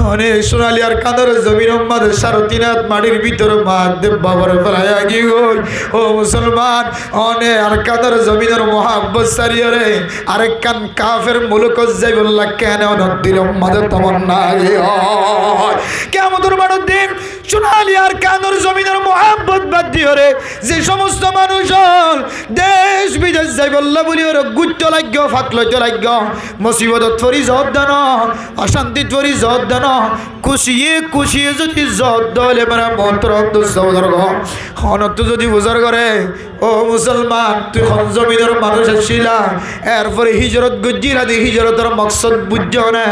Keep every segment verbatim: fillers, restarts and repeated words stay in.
One Cúnali Arkanor zominor mazé sáre tin át maçir bútore maa de babar félaiya giyói. Ó musolman, one Arkanor zominor muhábbot sáriyoré arekkán kafer mulukot zaibolla kene onor dilor mazé tomonna giyói? Kiyamotor maçor din Cúnali Arkanor zominor muhábbot bad diyoré ze somosto manúic ól dec bidec zaibolla buliyoré gúitto laiggó, fak loito laiggó, musibotot fori zodde no, ocántit fori zodde no, kúciye kúciye zodi zodde óile mere muhtarom dustó buzurgó, honottú zodi buzurgóre, ó musolman, tui hon zominor manúic accíla, erfore híjorot goijjíla de híjorotor moksod buijjó né,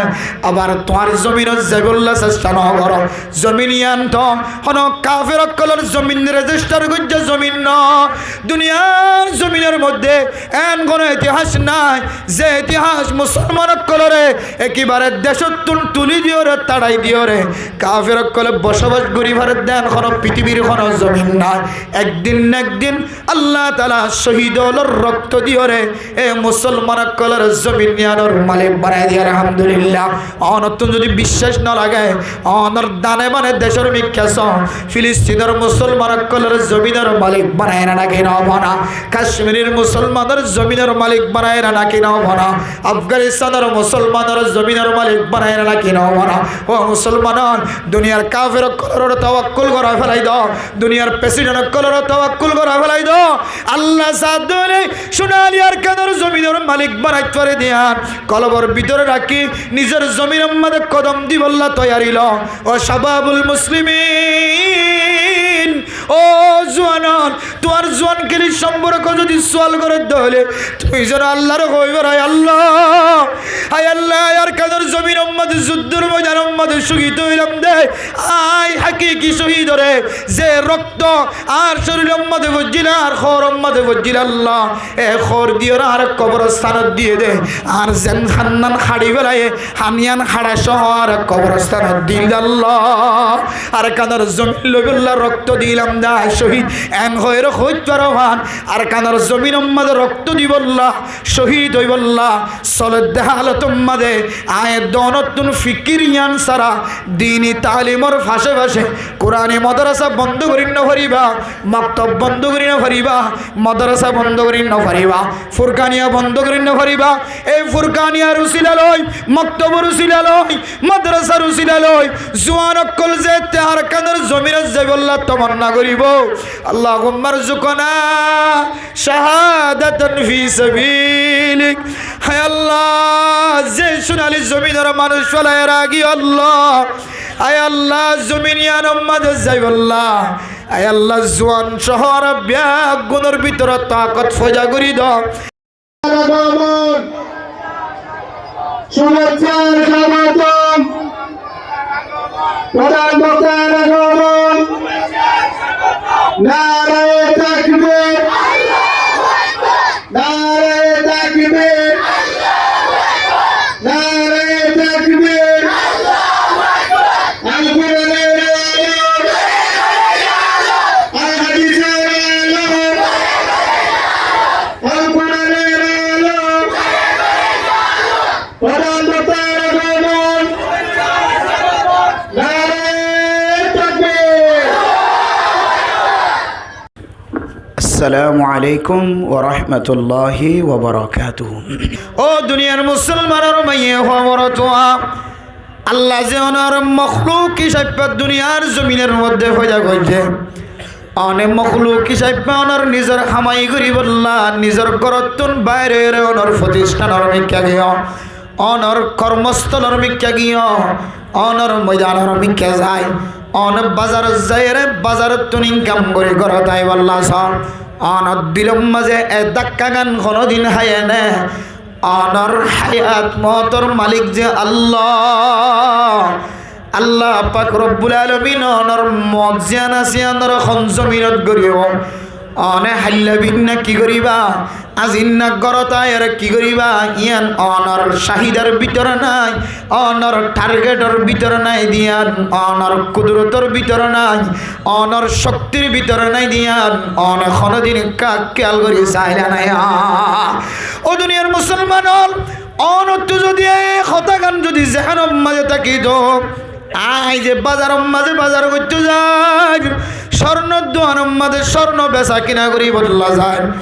abar tuáñr zominot zaibolla cesta no goró. Zomin yián to hono kafer ókkolor zomin, rejistar goijjá zomin no. Duniyar zominor modde en hono itihas nai, ze itihas musolman ókkolore ekebare decottún tuli diyoré, taçai diyoré, kafer ókkole bosobas gori fare de en hono pitibir hono zomin nai. Ek din na ek din Allah taala cóhid ólor rokto diyoré e musolman ókkolor zomin yiánor malik banai diye, alhamdulillah. Onottún zodi biccác no lage, onor dane bane decor mikká só, Filistinor musolman ókkolor zominor malik banaiyé né náki no bana? Kacmirir musolmanor zominor malik banaiyé né náki no bana? Afganistanor musolmanor zominor malik banaiyé né náki no bana? Ó musolman ól, duniyar kafer ókkolore tawakkul gorá félai do, duniyar president ókkolore tawakkul gorá félai do. Allah saá de óile Cúnali Arkanor zominor malik banait fare de yián kolbor bútore rakí nizor zominor mazé kodom dibolla toiyari lo. Ó cababul muslimin, ó zuan ól, tuáñr zuan kelir somporke zodi sual goré de óile, tui zeno Allaré hoibar, "Ai Allah, ai Allah, Arkanor zominor mazé, zuddor moidanor mazé cóhid óilam de, ai hakiki cóhid ore, ze rokto añár córilor mazé foijjíl, añár hoóror mazé foijjíl Allah, e hoór diyoré añáre koborstanot diye de, añár zen hannan haçi félaiye, han yián haça sóho añáre koborstanot dil de Allah. Arkanor zomin loibolla rokto dilam de, cóhid." En hoiyóre hoit faro fán, Arkanor zominor mazé rokto dibolla, cóhid óibolla, soledde halotor mazé aññí donottún fikir yián sára dini taalimor face face Kurani modrasa bondo gorí no faribá, moktob bondo gorí no faribá, modrasa bondo gorí no faribá, Furkaniya bondo gorí no faribá. Ei Furkaniyar usila loi, moktobor usila loi, modrasar usila loi zuan ókkol zeétte Arkanor zominot zaibolla tomanna goríbo, Allahumma rzuqna shahadatan fi sabilik. Hái Allah, ze cúnali zominor manúic félaiyoré giyé Allah, hái Allah, zomin yiánor mazé zaibolla, hái Allah, zuan sóho añára beggúnor bútore takot foida gorí do. শুভেচ্ছা স্বাগতম। প্রধান বক্তার আগমন। নারায়ে তাকবীর। নারায়ে তাকবীর। নারায়ে তাকবীর। আল কোরআনের আলো। আল হাদিসের আলো। আল কোরআনের আলো। প্রধান বক্তার আগমন। নারায়ে তাকবীর। Assalamu alaikum wa rahmatullahi wa barakatuhu. Ó duniyar musolmanor maiyafua, morotuwa, Allah ze onor mokhluk hísafe duniyar zominor modde foida goijjé, one mokhluk hísafe onor nizor hamai goríbolla, nizor gorottún bair óiyore onor fotisthanor mikká giyó, onor kormostolor mikká giyó, onor moidanor mikká zai, one bazarot zaiyore bazarottún inkam gorí górot aibolla só. Onor dilor mazé e dakkagan honodin háiye né? Onor hayat moutor malik ze Allah, Allah pak robbul alamin onor mout ziyán asé onor hon zominot goríbo. One háilla binna ki goríba? Azinna górot aiyore ki goríba? Yián onor cahidar bútore nai, onor targetor bútore nai de yián, onor kudurotor bútore nai, onor coktir bútore nai de yián, one honodin ekka kéyal gorí saila nai. Ó duniyar musolman ól, onottú zodi e hotágan zodi zehénor mazé tákito, Añí ze bazaror mazé bazar goittó zair, córnor duanor mazé córno besá kina goríbolla zair,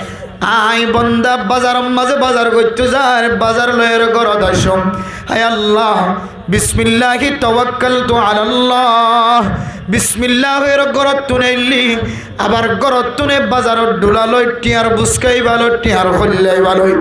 añí bonda bazaror mazé bazar goittó zair, bazar loiyóre górot aiccóm. Hái Allah, bismilláhi tawakkaltu alallah. Bismilláhi hoiyóre górottún ailí, abar górottún e bazaror dhula loi, thiañr buska ibá loi, thiañr hoilla ibá loi,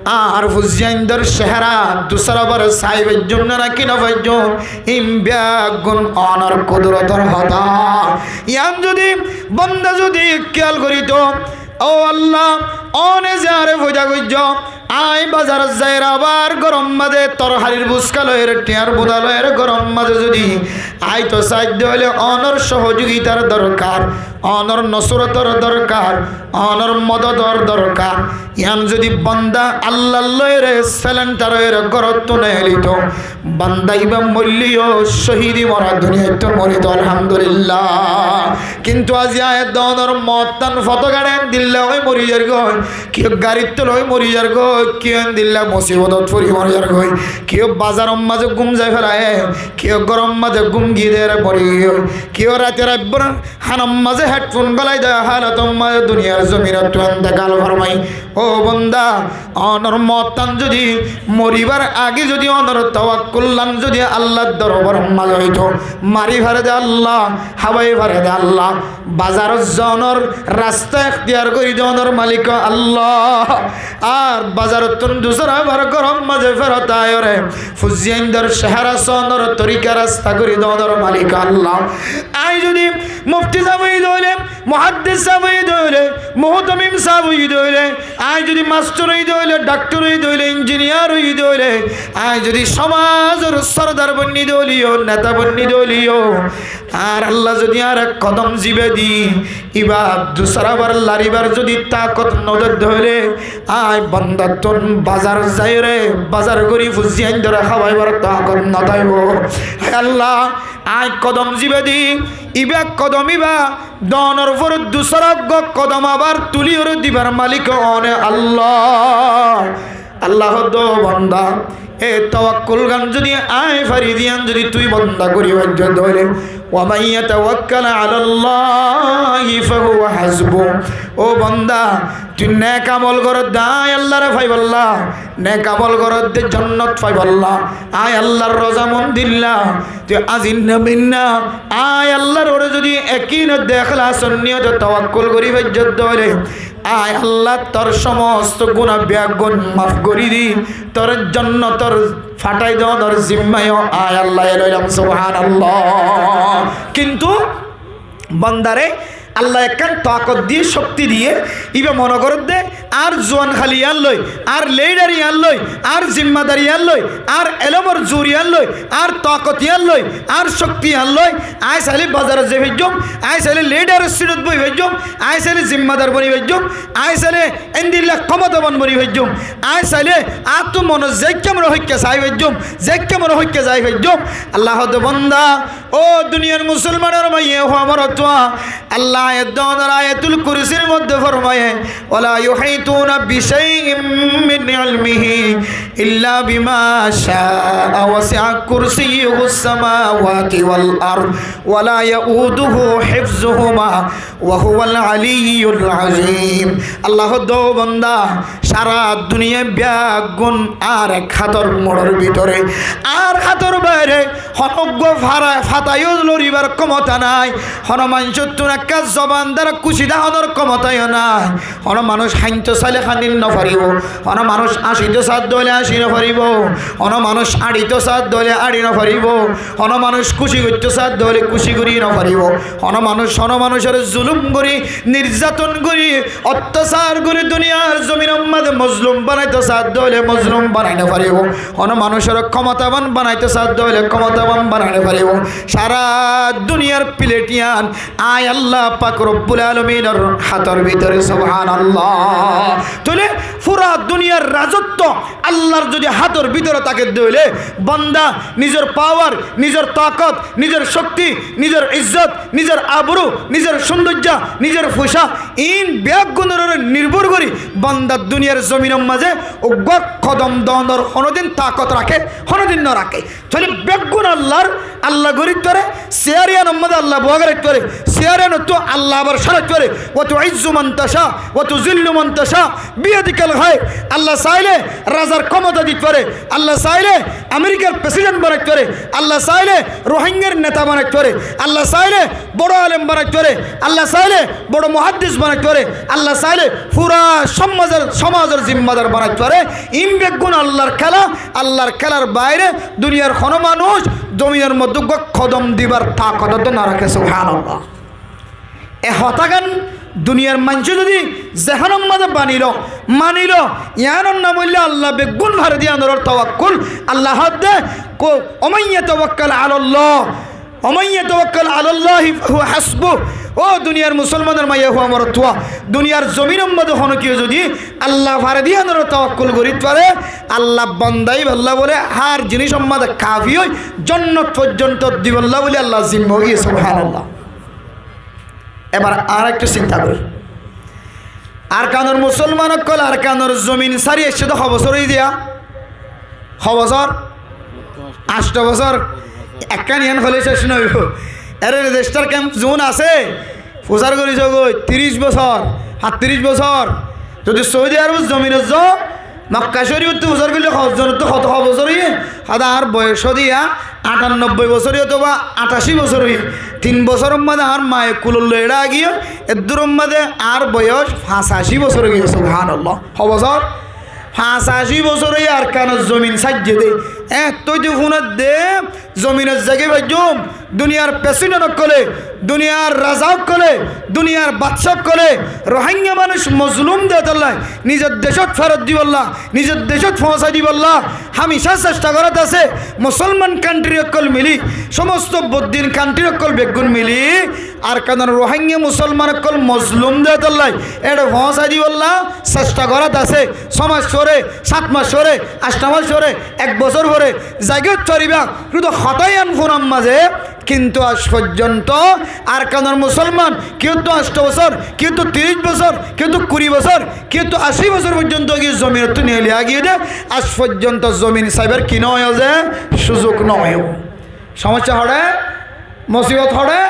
añár fuain dór cehera dusára bar sai faijjóm né naki no faijjóm, iín beggún onor kudurotor hotá. Yián zodi bonda zodi kiyal gorító, ó Allah, one ze añáre foida goijjó, añí bazarot zaiyóre abar góror mazé torharir buska loiyóre, thiañr buda loiyóre góror mazé zodi aitó saidde óile onor sohojugitar dorkar, onor nosrotor dorkar, onor mododor dorkar. Yián zodi bonda Allah loiyóre selentar óiyore górottún ailító, bonda ibá moillé yó cóhidi mora, duniyaittú morító, alhamdulillah. Kintu aijja e dónor mottán fotó gaçi endilla ói mori zargói, kiyó gaçir tola ói mori zargói, kiyó endilla musibotot fori mori zargói, kiyó bazaror mazé gúm zai félaiye, kiyó góror mazé gúm giyé de mori giyói, kiyó raitor aibbar hanor mazé hedfon gólai dóra halotor mazé duniyar zominottú entekal formai. Ó bonda, onor mottán zodi moribar age zodi onor tawakkullán zodi Allar dorbaror mazé óito, mari fare de Allah, hábai fare de Allah, bazarot zonor rasta ektiyar gorí de onor malik Allah. Ar bazarottún dusára abar góror mazé ferot aiyóre fuain dór cehera sonor torika rasta gorí de onor malik Allah. Añí zodi mufti sáb ói de óile, muháddis sáb ói de óile, muhtamim sáb ói de óile, añí zodi mastor ói de óile, dhaktor ói de óile, injiniyar ói de óile, añí zodi somazor sordar boni de óile yó, neta boni de óile yó, ar Allah zodi añáre kodom ziba di, ibá dusára bar laribar zodi takot no de de óile, añí bondattún bazar zaiyóre, bazar gorí fuain dóre hábaibar takot no táibo. Hái Allah, añí kodom ziba di, ibá kodom ibá dónor uore dusára uggwá kodom abar tuliyóre dibar malik one Allah. Allah hoó de, ó bonda, e tawakkul gán zodi añí fari de yián zodi tui bonda gorí faijjós de óile, wa man yatawakkal alallahi fahuwa hasbuh. Ó bonda, tui nek amol goródde añí Allaré faibolla, nek amol goródde jonnot faibolla, añí Allar rozamondi lla, tui azinna minna añí Allar uore zodi ekin de, ehlasor niyote tawakkul gorí faijjós de óile, añí Allah tor somosto guná beggún maf gorí di, tor jonnotor fathai donor zimma yó añí Allaye loilam. Subhanallah. Kintu bondare Allah ekkán takot diye, cokti diye, ibá mone gorédde añár zuan hali yián loi, añár lidar yián loi, añár zimmadar yián loi, añár elomor zur yián loi, añár takot yián loi, añár cokti yián loi, añí sailé bazarot zai faijjum, añí sailé lidaror sitot boi faijjum, añí sailé zimmadar boni faijjum, añí sailé endilla komotaban boni faijjum, añí sailé añáttu mone zeikká mone hoikká sai faijjum, zeikká mone hoikká zai faijjum. Allah hoó de bonda, ó duniyar musolmanor maiya fua, morotfua, Allah e donor Ayatul Kursir modde formaye, ولا يحيطون بشيء من علمه إلا بما شاء وسع كرسيه السماوات والأرض ولا يؤوده حفظهما وهو العلي العظيم. Allah hoó de bonda, sára duniyai beggún añár ek hátor muçor bútore, añár hátor baire honó uggwá fara-, fata yó loribar komota nai. Honó maincóttun ekká zoban dara kuci dahonor komota yó nai. Honó manúc hañdito sailé hañdi no faribó. Honó manúc añcito saádde óile añci no faribó. Honó manúc añçito saádde óile añçi no faribó. Honó manúc kuci goittó saádde óile kuci gorí no faribó. Honó manúc honó manúcor zulum gorí, nirzaton gorí, ottacár gorí duniyar zominor maze mozlum banaito saádde óile mozlum banai no faribó. Honó manúcor komotaban banaito saádde óile komotaban banai no faribó. Sára duniyar pilet yián añí Allah pak Robbul Alaminor hátor bútore. Subhanallah. Tóile fura duniyar razotto Allar zodi hátor bútore táke de óile, bonda nizor pawar, nizor takot, nizor cokti, nizor izzot, nizor abru, nizor cundoijja, nizor fusa, iín beggúnor uore nirbor gorí bonda duniyar zominor maze uggwá kodom donor honódin takot raké, honódin no raké. Tóile beggún Allar, Allah gorit fare, siyar iyanor modde Allah bowa gorait fare, siyar iyanottú Allah abar sorait fare. وتعز من تشاء وتذل من تشاء بيدك الخير. Allah saile razar kómota dit fare, Allah saile Amerikar president banait fare, Allah saile Rohingyar neta banait fare, Allah saile boro alem banait fare, Allah saile boro muhaddis banait fare, Allah saile fura somazor, somazor zimmadar banait fare. In beggún Allahr kéla, Allahr kélar baire duniyar hono manúc zominor modde uggwá kodom dibar takot no raké. Subhanallah. E hotágan duniyar maincé zodi zehénor modde banilo, manilo, iyanor nam óilde Allah beggún fare de iyanor tawakkul. Allah hoódde, ko, ومن يتوكل على الله، ومن يتوكل على الله فهو حسبه. Ó duniyar musolmanor maiya fua morottúa, duniyar zominor modde hono kiyó zodi Allah fare de iyanor tawakkul gorit fare, Allah bonda ibálla bóle hár zinícor modde kafi ói jonnot foijjonto dibálla bóle Allah zimma ói giyé. Subhanallah. Ebar añára ekku sinta gorí. Arkanor musolman ókkol Arkanor zomin sári aiccé de ho bosór óiye de? Ho bosór? Ancto bosór. Ekkán iyan hoilé céc no óibo. Ere register camp zon asé, fusár gorí sógoi, tiríc bosór, háñttiríc bosór. Zodi Soudi Arobor zominot zo, Mokka Córifottú fusár goillé hozzonottu hoto, ho bosór óiye? Hoó de añár boyos óiye de añçannobboi bosór óiye otóba añçací bosór óiye. Tin bosóror modde añár maye kulot loi eçé giyé, eddúror modde añár boyos fañsací bosór óiye. Subhanallah. Ho bosór? Fañsací bosór óiye Arkanor zomin sáijje de. Eñttói de fúnedde, zominot zagói faijjum, duniyar president ókkolé, duniyar raza ókkolé, duniyar baccá ókkolé, Rohingya manúc mozlum de tollai, nizor decót ferot dibálla, nizor decót foóñsai dibálla hámicá cesta gorát asé. Musolman kantri ókkol mili, somosto boddin kantri ókkol beggún mili, Arkanor Rohingya musolman ókkol mozlum de tollai, eçe foóñsai dibálla cesta gorát asé. Só mac fore, sát mac fore, ancto mac fore, ek bosór fore, zagói faribá, cúdu hotá iyan fúnar mazé, kintu aij foijjonto Arkanor musolman, kiyóttu ancto bosór, kiyóttu tiríc bosór, kiyóttu kuri bosór, kiyóttu ací bosór foijjonto giyé zominottú neli giyé de, aij foijjonto zomin saibar ki no óiye de, suzuk no óiye. Somossa hoçé, mosibot hoçé,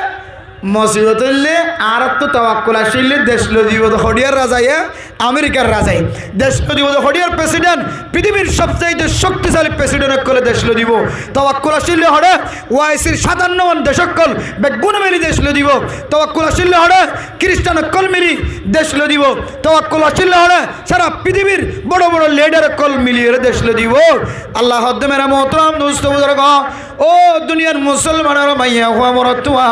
mosibot óilde añárattú tawakkul accíl de dec loi dibo de hoçiyar razaye, Amerikar razaye dec loi dibo de hoçiyar president, pithibir sobsaite coktisali president ókkolé dec loi dibo. Tawakkul accíl de hoçé, OIC r sátanno wan dec ókkol beggúne mili dec loi dibo. Tawakkul accíl de hoçé, kiristan ókkol mili dec loi dibo. Tawakkul accíl de hoçé, sára pithibir boro boro lidar ókkol miliyóre dec loi dibo. Allah hoódde mere mohtorom dustó buzurgo, ó duniyar musolmanor maiya fua morottúa,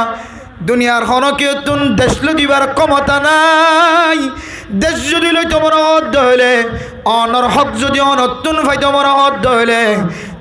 duniyar hono kiyóttun dec loi dibar kómota nái. Dec zodi loito mone hoódde óile, onor hók zodi onottún faito mone hoódde óile,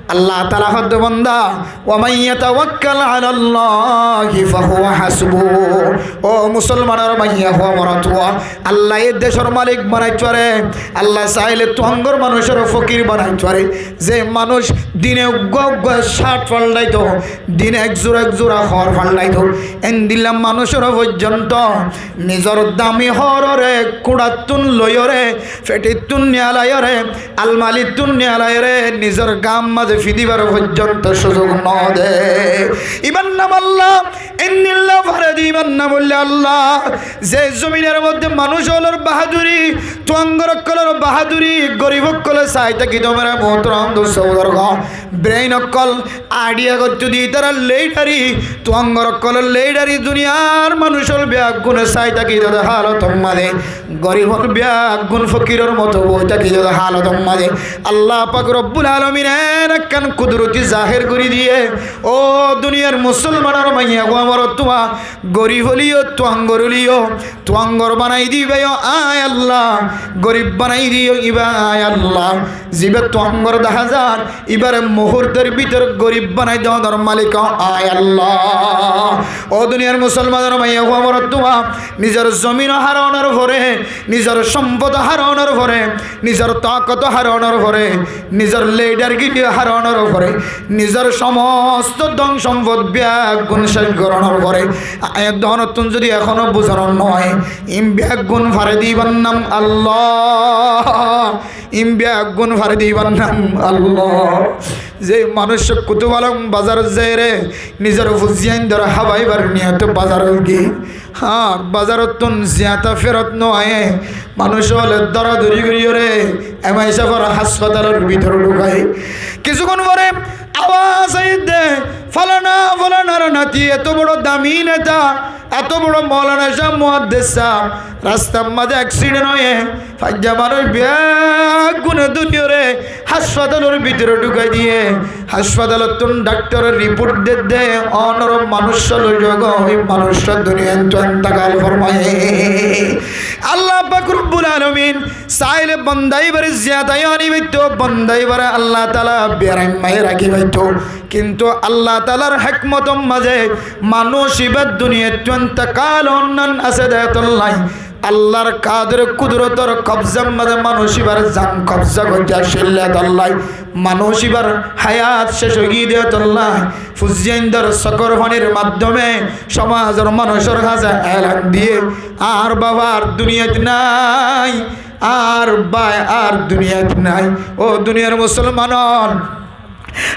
Allah taala hoódde banda, ومن يتوكل على الله فهو حسبه. Ó musolmanor maiya fua morottúa, Allaye decór malik banait fare, Allah saile tuáñgor manúcor fokir banait fare. Ze manúc dine uggúa uggúa cát faldaito, dine ek zura ek zura hoor faldaito, endilla manúcor foijjonto nizor dami hoororé kúçattún loiyóre, fetittún niyalaiyóre, almalittún niyalaiyóre nizor gaa mazé fidibar foijjonto suzuk no de. Ibar nam Allah, endilla fare de ibar nam óilde Allah. Ze zominor modde manúc ókkolor bahaduri, tuáñgor ókkolor bahaduri, gorib ókkolé sai tákito mere mohtorom dustó buzurgo, brain ókkol, idea goittó de ítara lidari, tuáñgor ókkolor lidari, duniyar manúc ókkol beggúne sai tákito de halotor mazé, gorib ókkol beggún fokiror moto boi tákito de halotor mazé, Allah pak robbul alamine ekkán kuduroti zahér gorí diye. Ó duniyar musolmanor maiya fua morottúa, gorib óileyo, tuáñgor óileyo, tuáñgor banai diba yó añí Allah, gorib banai diyo iba añí Allah. Ziba tuáñgor daházar, ibare muhurtor bútore gorib banai donor malik añí Allah. Ó duniyar musolmanor maiya fua morottúa, nizor zomin háronor fore, nizor sompot háronor fore, nizor takot háronor fore, nizor lidargiri háronor fore, nizor somosto don sompot beggún céc goró Fore, aññí dónottún zodi ehóno buzon no ói, ín beggún fare de íbar nam Allah. Ín beggún fare de íbar nam Allah. Ze manúic kutub alom bazar zaiyóre, nizor fuain dóre hábaibar niyot bazar ói giyé. Ar bazarottún ziyata ferot no aiyé, manúic ókkole dóradóri goríyore, em aisá fore haspatalor bútore dhukai. Kissúkkon fore abas aiyé de, "Falana, falanar nati, eto boro dami neta, eto boro moulana sáb, muhaddes sáb, rastar maze eksident óiye, faijja manúic beggúne dóriyore haspatalor bútore dhukai diye." Haspatalottún daktore riport de de, "Ónor manúic loi zagói, manúic duniyattú entekal formaiye." Allah pak Rabbul Alamin saile banda ibare ziyata ani faitto, banda ibare Allah taala beraim maze raki faitto. Kintu Allah taalar hekmotor maze manúic ibar duniyattú entekal ónnan asé de tollai. Allar kadere kudurotor kobzar maze manúic ibar zan kobza goijjé asíl de tollai. Manúic ibar hayat céc ói giyé de tollai. Fuain dór sokor fanir maddome somazor manúicor hañse elan diye, "Añár baf ar duniyat nai, añár bái ar duniyat nai." Ó duniyar musolman ókkol,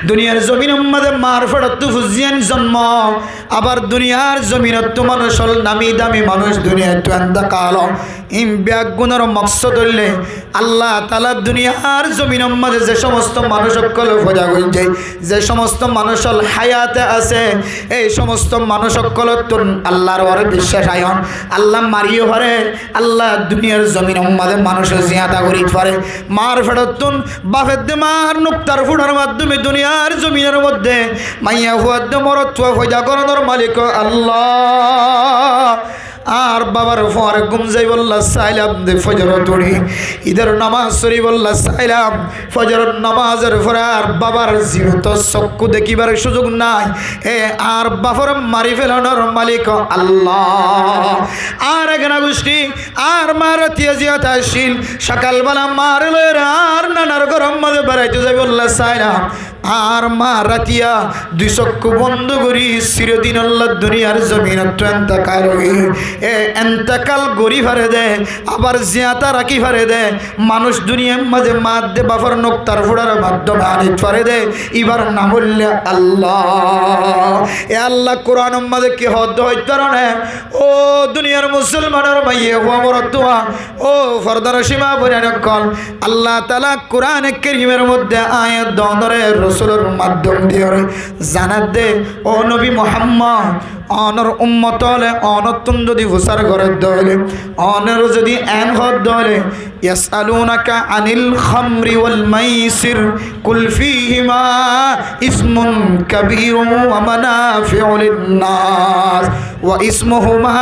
duniyar zominor maze mar feçottú fuain zonmo, abar duniyar zominottú manúic ókkol, nami dami manúic duniyattú entekal ó. Ín beggúnor moksod óilde Allah taala duniyar zominor maze ze somosto manúic ókkol foida goijjé, ze somosto manúic ókkol hayate asé, ei somosto manúic ókkolottún Allar uore biccác aiyón. Allah mariyo fare, Allah duniyar zominor maze manúic ziyata gorí fare. Mar feçottún bafe de mar nuktar fuçar maddome duniyar zominor modde maiya fua de morot fua foida goronor malik ó Allah. Añár babar fuare gúm zaibolla sailam de fozorot uçí, idor nomaz foribolla sailam, fozoror nomazor fore añár babar zibonto sokku dekíbar suzuk nai. E añár bafore mari felanor malik ó Allah. Añár egana gucthí, añár ma ratiya ziyata asíl, sokal bela mare loiyore añár nanar góror maze beraito zaibolla sailam. Añár ma ratiya dui sokku bondo gorí sirodinolla duniyar zominottú entekal ói giyé. E entekal gorí fare de, abar ziyata rakí fare de, manúic duniyar maze ma de bafor nuktar fuçar maddome anit fare de, ibar nam óilde Allah. E Allah Kuranor maze ki hoó de hoitó faro né? Ó duniyar musolmanor maiya fua morot fua, ó fordar cima boináin ókkol, Allah taala Kurane Kerimor modde ayat dónore Rosulor maddom diyore zanar de, ó Nobi Muhammod, ónor ummot ókkole ónottún zodi fusár gorer de óile, ónore zodi en hoór de óile, يسألونك عن الخمر والميسر قل فيهما إثم كبير ومنافع للناس وإثمهما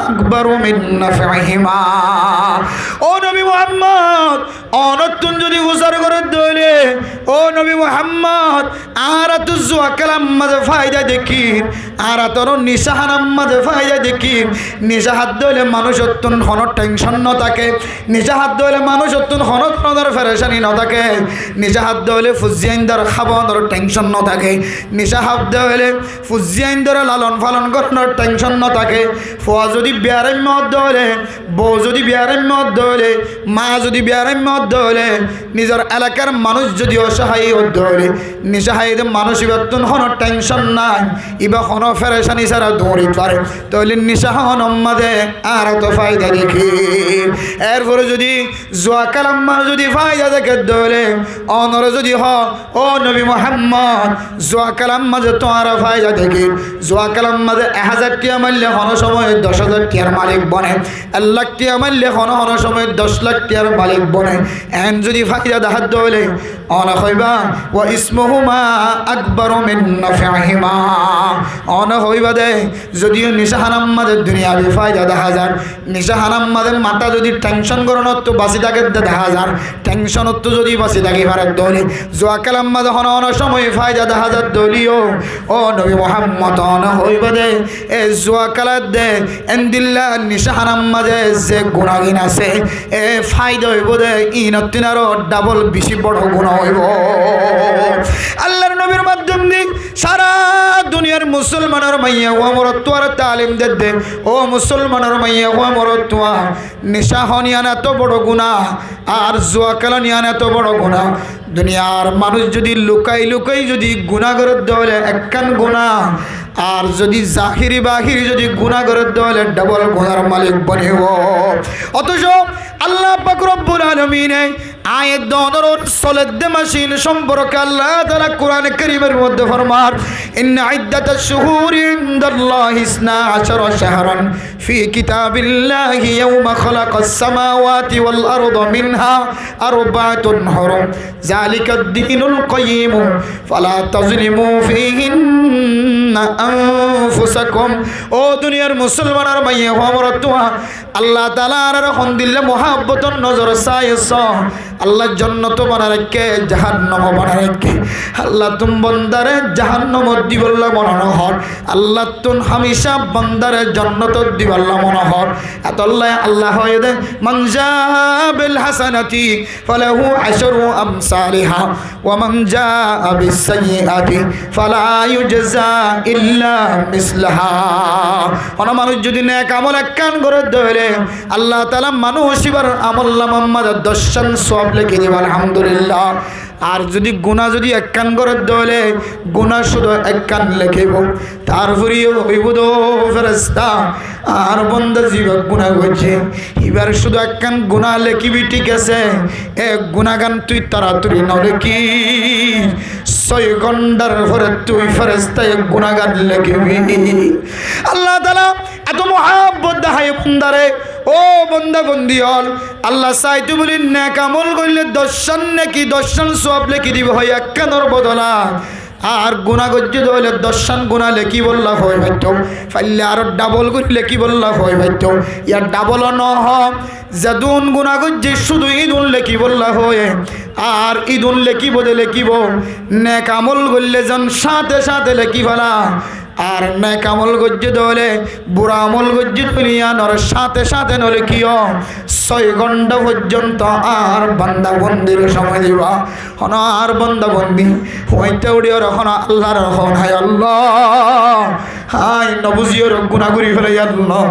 أكبر من نفعهما. Ó Nobi Muhammod, ónottún zodi fusár gorer de óile, ó Nobi Muhammod, añára to zuwa kélar maze faida dekír, añára to nicá hánar maze faida dekír. Nicá hár de óile manúicottún honó thencon no táke, nicá hár de óile manúicottún honó dóronor ferecani no táke, nicá hár de óile fuain dór hábanor thencon no táke, nicá hár de óile fuain dóre lalon falon goronor thencon no táke. Fua zodi biyaraimma ór de óile, bou zodi biyaraimma ór de óile, ma zodi biyaraimma ór de óile, nizor elakar manúic zodi osahayi ór de óile, nicá háiye de manúic ibattún honó thencon nai, iba honó ferecani sára dóri fare. Tóile nicá hánor maze añára to faida dekír. Erfore zodi zuwa kélar maze zodi faida dekér de óile, ónore zodi hoó, ó Nobi Muhammod, zuwa kélar maze tuáñra faida dekír, zuwa kélar maze ek házar tiya maille honó somoi doc házar tiyar malik bone, ek lak tiya maille honó honó somoi doc lak tiyar malik bone, en zodi faida dahá de óile, óne hoiba, وإثمهما أكبر من نفعهما. Óne hoiba de, zodi nicá hánar maze duniyabi faida dahá zar, nicá hánar maze matá zodi thencon goronottu basi táke de dahá zar, thenconottú zodi basi táki fare de óile, zuwa kélar maze honó honó somoi faida dahá zar de óileyo, ó Nobi Muhammod, óne hoiba de, e zuwa kéla de, endilla nicá hánar maze ze guná gín asé, e faida óibo de, inottún aró dabol beci boro guná óibo. Allar Nobir maddom di Sára duniyar musolmanor maiyafua morotfuare talim dedde, ó musolmanor maiyafua morotfua, nicá hon yián eto boro guná, ar zua kelon yián eto boro guná. Duniyar manúc zodi lukai lukai zodi guná goredde óile ekkán guná, ar zodi zahiri bahiri zodi guná goredde óile dobol gunár malik bonibo. Otoco Allah pak robbul alamine aññí e dónor soledde macin somporke Allah taala Kuran Kerimor modde formar, إن عدة الشهور عند الله اثنا عشر شهرا في كتاب الله يوم خلق السماوات والأرض منها أربعة حرم ذلك الدين القيم فلا تظلموا فيهن أنفسكم. Ó duniyar musolmanor maiyafua morotfua, Allah taala añárare hondilla muhabbotor nozor sai só. Allah jonnot bana raikké, jahannam bana raikké. Allah tun bondare jahannamot dibolla mone no hór. Allah tun hamica bondare jonnot dibolla mone hór. Etolla Allah hoiyé de, من جاء بالحسنة فله عشر أمثالها ومن جاء بالسيئة فلا يجزى إلا مثلها. Hono manúc zodi nek amol ekkán goredde óile, Allah taala manúc íbar amolnamar modde doccán suab leki dibo, alhamdulillah. Ar zodi guná zodi ekkán goredde óile, guná cúdu ekkán lekibo. Tarfore hoibo de, ó feresta, añár bonda ziba guná goijjé, íbar cúdu ekkán guná lekibi, thík asé, e gunágan tui toratori no lekís, sói gónthar fore tui feresta e gunágan lekibi. Allah taala eto muhabbot dahái bondare, ó bonda bondi ól, Allah saito buli nek amol goille doccán neki, doccán suab leki dibo hoi ekkánor bodola. Ar guná goijjé de óile doccán guná lekibolla hoi faitto, faille aró dabol gori lekibolla hoi faitto. Yar dabol no hó, zedún guná goijjé cúdu idún lekibolla hoi, ar idún lekibo de lekibo. Nek amol goille zon sáñte sáñte leki fela, ar nek amol goijjé de óile, bura amol goijjé de óile yíanor sáñte sáñte no lekiyó, sói góntha foijjonto añár bonda bondir somoi diba. Hono añár bonda bondi fuañti uçíyore hono Allaré hoón, hái Allah, aññí no buzíyore guná gorí felai Allah,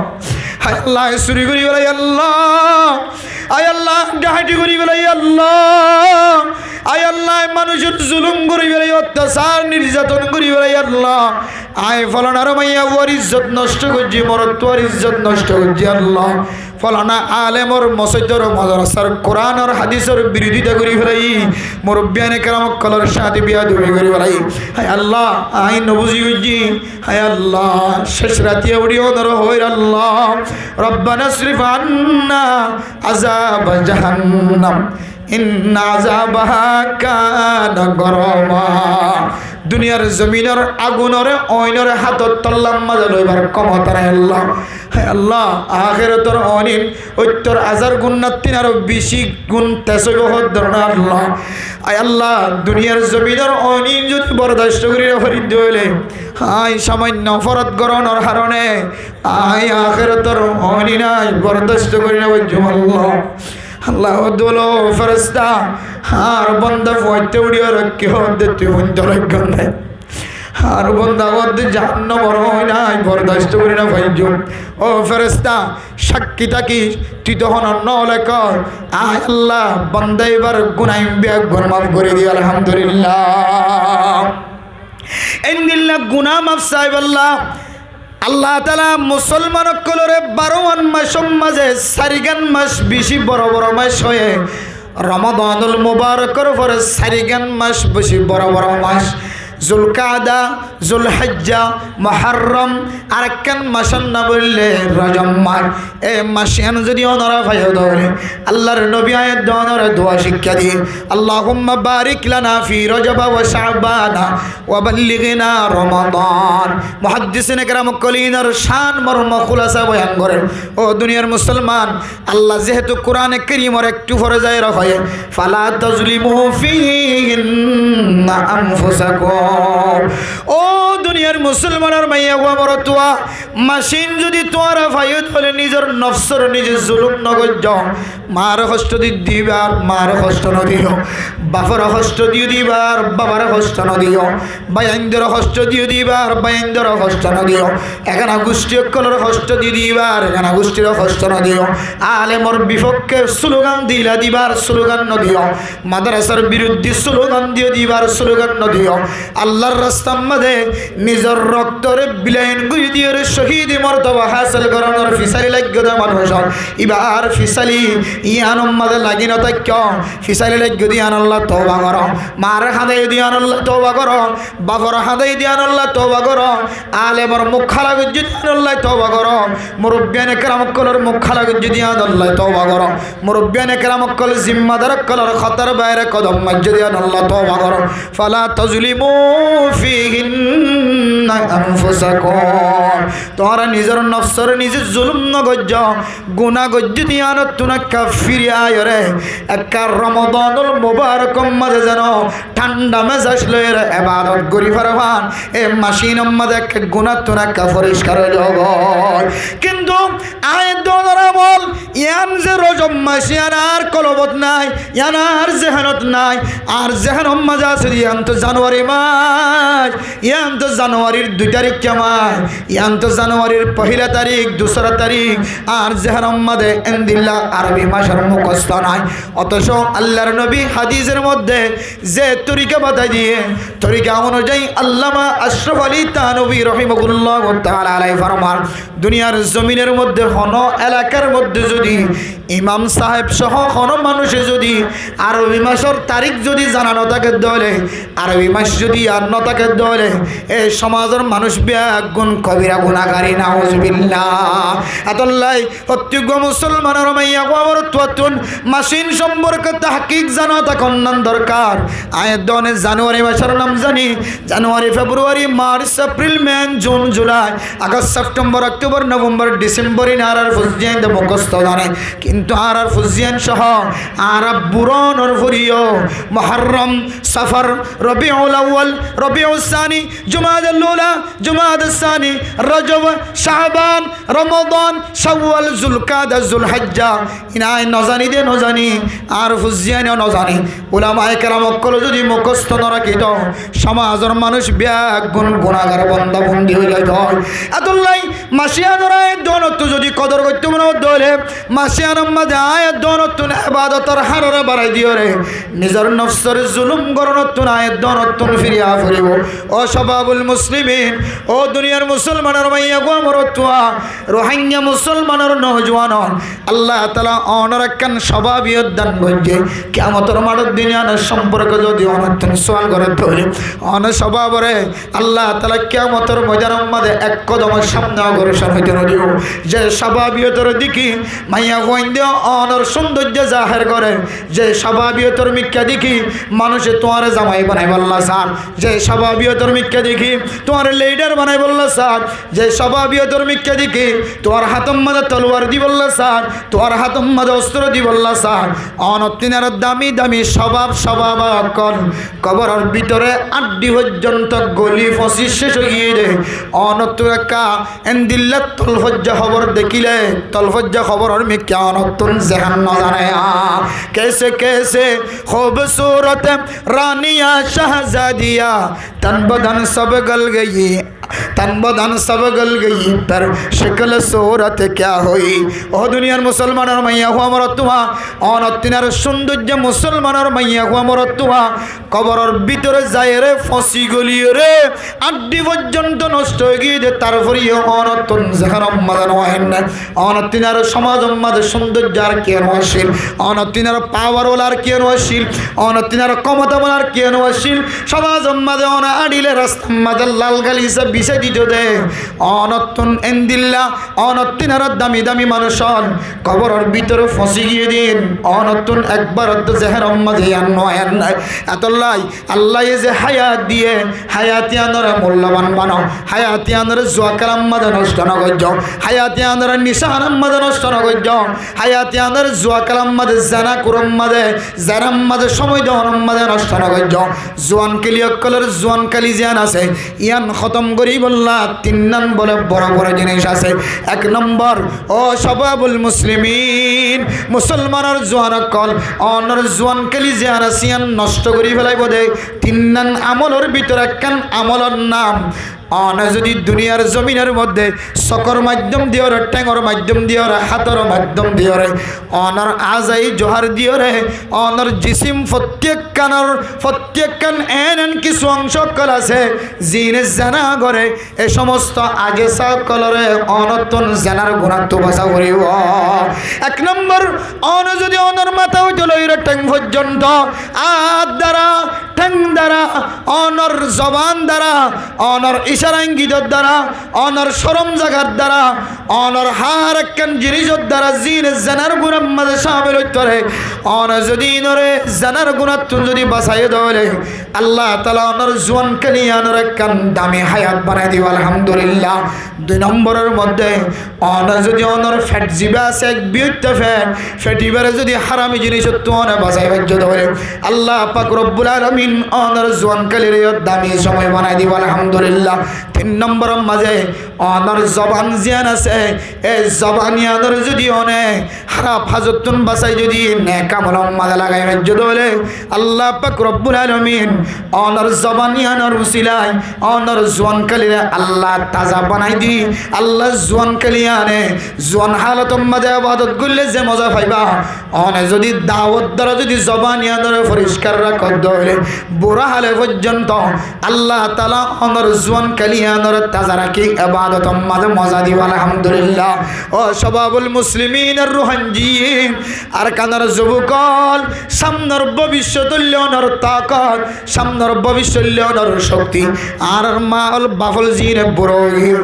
hái Allah, aññí suri gorí felai Allah, hái Allah, aññí daheti gorí felai Allah, hái Allah, aññí manúcor zulum gorí felai, ottacár nirzaton gorí felai Allah, aññí folanar maiyafuar izzot nosto goijjí, morotfuar izzot nosto goijjí Allah. Folana alemor, mosóidor, modorasar, Kuranor, hadisor birodita gorí felai, murobbiyane keram ókkolor sáñte beyadobi gorí felai. Hái Allah, aññí no buzí goijjí. Hái Allah, céc ratiya uçí onore hoóir Allah, ربنا اصرف عنا عذاب جهنم إن عذابها كان غراما. Duniyar zominor agunore oinore hátor tollar maze loibar kemota nai Allah. Hái Allah, ahérotor oin in óttor azar gunnattún aró beci gun tez óibo hoódde na Allah. Hái Allah, duniyar zominor oin in zodi bordasto gorí no faridde óile, aññí samanno oforod gorónor harone aññí ahérotor oin in aññí bordasto gorí no faijjum Allah. Allah hoódde, ó feresta, añár bonda fuañti uçíyore ki hoódde tui fúnto laiggós né? Añár bonda hoódde jahannamor oin in aññí bordasto gorí no faijjum. Ó feresta, sákki tákis, tui to honor no lekós. Aññí Allah, bonda íbar guná in beggún maf gorí diyí, alhamdulillah. Endilla guná maf saibálla Allah taala musolman ókkolore barogán macor maze sarigán mac beci boro boro mac hoiyé. Ramadanul Mubarakor fore sarigán mac beci boro boro mac. Zulkada, Zulhijja, Muharram, arekkán macor nam óilde Rojob mac. E mac iyan zodi onora faiyo de óile, Allar nobi aññí onore dua cíkka diyé, اللهم بارك لنا في رجب وشعبان وبلغنا رمضان. Muhaddisine keram ókkol inor cán mormo kulasa boyan gorer. Ó duniyar musolman, Allah zehetu Kurane Kerimor ektu fore zaiyóre hoiyé, فلا تظلموا فيهن أنفسكم. Ó duniyar musolmanor maiyafua morotfua, macin zodi tuáñra faiyó, tóile nizor nofsor nize zulum nogoijjó. Maáre hoctho di dibar, maáre hoctho nodiyó. Bafore hoctho di dibar, babare hoctho nodiyó. Báiyaindore hoctho di dibar, báiyaindore hoctho nodiyó. Egana gucthi ókkolore hoctho di dibar, egana gucthire hoctho nodiyó. Alemor bifokké slogan dila dibar, slogan nodiyó. Madrasar biruddé slogan di dibar, slogan nodiyó. Allar rastar maze nizor roktore bilain gorí diyore cóhidi mortoba hásil goronor fisali laiggó de manúc, ibar fisali iyanor maze lagi notáikko. Fisali laiggó de iyanolla touba goró. Maáre hañdai de iyanolla touba goró. Bafore hañdai de iyanolla touba goró. Alemor muk hála goijjé de iyanolla touba goró. Murubbiyane keram ókkolor muk hála goijjé de iyanolla touba goró. Murubbiyane keram ókkol, zimmadar ókkolor hotár baire kodom maijjé de iyanolla touba goró. فلا تظلموا فيهن أنفسكم. Tuáñra nizor nofsore nize zulum nogoijjó. Guná goijjó de iyanottún ekká firi aiyóre, ekká Ramadanul Mubarakor maze zeno thánda mezaj loiyóre ebadot gorí fare fán, e macinor maze ekká gunáttún ekká foriskar ói zagói. Kintu aññí doñr amol, iyan ze Rojob mac, iyan añár kolbot nai, iyan añár zehenot nai. Añár zehenor maze asé de iyan to Januari mac, iyan to Januarir dui tarikká mac, iyan to Januarir foila tarik, dusára tarik. Añár zehenor maze endilla Arobi macor mukosto nai. Otoco Allar nobi hadisor maze ze torika batai diye, torika onuzayi Allama Ashraf Ali Thanvi rahimahullahu taala alaihi formar, duniyar zominor maze hono elakar maze zodi imam sáheb soho hono manúce zodi Arobi macor tarik zodi zana notáke de óile, Arobi mac zodi yad notáke de óile, e somazor manúc beggún kobira gunágari, nauzubillah. Etolla fottí gua musolmanor maiyafua morotfuattún macin somporke tahkik zana tákon nan dorkar. Aññí doñr Januari macor nam zani, Januari, Februari, March, April, May, June, July, August, September, October, November, December, iín añárar fuain de mukosto zane. Kintu añárar fuain soho añára buronor foriyo Muharram, Safar, Rabiul Awwal, Rabiul Sani, Jumadal Ula, Jumadal Sani, Rajab, Shaban, Ramadan, Shawwal, Zulkada, Zulhijja, iín aññí nozani de nozani, añárar fuaine nozane. Ulamaye keram ókkole zodi mukosto norakito, somazor manúc beggún gunágar bonda bondi ói zaito. Etolla maciyanor aññí doñrottú zodi kodor goittó mone hoó de óile, maciyanor maze aññí doñrottún ebadotor harore barai diyore nizor nofsore zulum goronottún aññí doñrottún firi aá foribo. Ó sobabul muslimin, ó duniyar musolmanor maiyafua morotfua, Rohingya musolmanor nojuwan, Allah taala onore ekkán sobabiyot dan goijje. Kiyamotor maçor din iyanor somporke zodi onottún sual gore de óile, one sobabore Allah taala kiyamotor moidanor maze ek kodom samne ogorosor óite nodibo. Ze sobabiyotor deki maiyafuainde onor sundorjo zaher gore, ze sobabiyotor mikká deki manúce tuáñre zamai banaibolla sar, ze sobabiyotor mikká deki tuáñre lidar banaibolla sar, ze sobabiyotor mikká deki tuáñr hátor maze tolwar dibolla sar, tuáñr hátor maze ostro dibolla sar, onottún aró dami dami sobab sobaba ókkol koboror bútore añçi foijjonto goli foñsi céc ói giyé de. Onottún ekká endilla tolfoijja kobor dekíle, tolfoijja koboror mikká onottún zehen nozane. کیسے کیسے خوبصورت رانیاں شہزادیاں، تن بدن سب گل گئی، تن بدن سب گل گئی، پر شکل صورت کیا ہوئی؟ Ó duniyar musolmanor maiyafua morotfua, onottún aró sundorjo musolmanor maiyafua morotfua, koboror bútore zaiyore foñsi goliyore añçi foijjonto nosto ói giyé de, tarfore yó onottún zehenor maze no ainne. Onottún aró somazor maze sundorjo ar kiyé no accíl, onottún aró pawar ola ar kiyé no accíl, onottún aró kómota ola ar kiyé no accíl. Somazor maze one añçile rastar maze lal galisa bisai de, onottún endilla, onottún aró dami dami manúic ókkol kóboror bútore fosí giyé de, onottún ekbar ottó zehénor mazé yián no aiyé. Etollá Allaye ze háyat diyé, háyat yíanoré mullóban banó, háyat yíanoré zuwa kélar mazé nosto no goijjó, háyat yíanoré nicá hánar mazé nosto no goijjó, háyat yíanoré zuwa kélar mazé, zena kurar mazé, zenar mazé cómoi doónor mazé nosto no goijjó. Zuwan keli ókkolor zuwan keli ziyán asé, yián hótom goríbolla tinnán bóle boro boro ziníc asé. Ek nombor, ó cababul muslimin, musolmanor zuwan ókkol, onor zuwan keli ziyán asé, yián nosto gorí felaibó de. Tinnán amolor bútore ekkán amolor nam, one zodi duniyar zominor modde sokor maiddom diyóre, théngor maiddom diyóre, hátor maiddom diyóre, onor azai johar diyóre, onor jisim fottíekkanor, fottíekkan en en kissú oñcó ókkol asé, zine zena goré, e cómosto ajesa ókkolore onottún zenar gunáttú basá foribó. Ek nombor, one zodi onor matá óite loiyóre théng foijjonto, át dara, théng dara, onor zoban dara, onor icára ingitor dara, onor córom zagar dara, onor hár ekkán zinícor dara zine zenar gunar mazé cámil óit fare, one zodi inore zenar gunáttún zodi basaiyé de óile, Allah taala onor zuwan keli yíanoré ekkán dami háyat banai dibó, alhamdulillah. Dui nomboror modde, one zodi onor fet zibá asé ek biyótta fet, fet ibáre zodi hárami zinícottú one basai faijjó de óile, Allah pak robbul alamin onor zuwan keliré yó dami cómoi banai dibó, alhamdulillah. Tin nomboror mazé, onor zoban ziyán asé, e zoban yíanoré zodi one hárap házottún basai zodi nek amolor mazé lagai faijjó de óile, Allah pak robbul alamin onor zoban yíanor usilai onor zuwan keliré Allah taza banai di. Allah zuwan keli yíane zuwan hálotor mazé ebadot goille ze moza faibá, one zodi dawot dara zodi zoban yíanoré foriskar rakó de óile, bura hále foijjonto Allah taala onor zuwan keli yíanoré taza rakí ebadotor mazé moza dibó, alhamdulillah. Ó cababul muslimin ar ruhanjiyin, Arkanor zubuk ókkol, samnor bobicót óille onor takot, samnor bobicót óille onor cokti. Añárar ma ókkol, baf ókkol zine bura ói giyé,